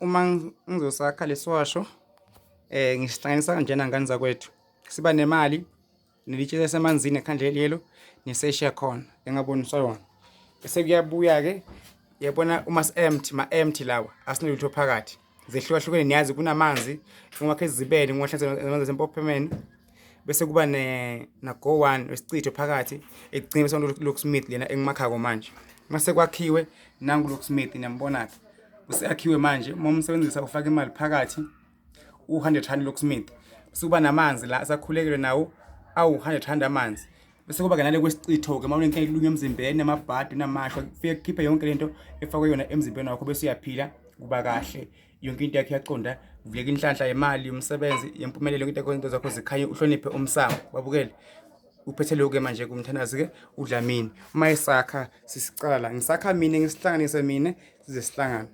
Uma ngizosakha lesiwasho ngisihlanganisa kanjena ngane zakwethu. Siba nemali nelitshe lasemanzini ekhandlela lelo neseshi yakhona engaboniswa yona. Bese kuyabuya-ke yabona uma si-empty ma-empty lawa asinalutho phakathi. Zehlukahlukene niyazi kunamanzi ngiwakhe ezizibele ngiwahlanze namanzi asempophomeni bese kuba ne na go one wesichitho phakathi ekugcina bese locksmith lena engimakhako manje. Mase kwakhiwe nangu locksmith niyambona-ke. Useyakhiwe manje uma umsebenzisa ufaka imali phakathi u-100 rand locksmith. Bese kuba namanzi la asakhulekelwe nawo awu-100 rand amanzi. Bese kuba-ke nale kwesichitho-ke uma unenkinga elunya emzimbeni amabhadi unamashwa kufike kukhiphe yonke lento efakwe yona emzimbeni wakho bese uyaphila kuba kahle yonke into yakho iyaqonda kuvuleka inhlanhla yemali yomsebenzi yempumelelo yonke into yakho into zakho zikhanye uhloniphe umsamo babukele uphethe lokhu-ke manje kumthandazi-ke uDlamini uma esakha sisicala la ngisakha mina ngisihlanganise mina size sihlangane.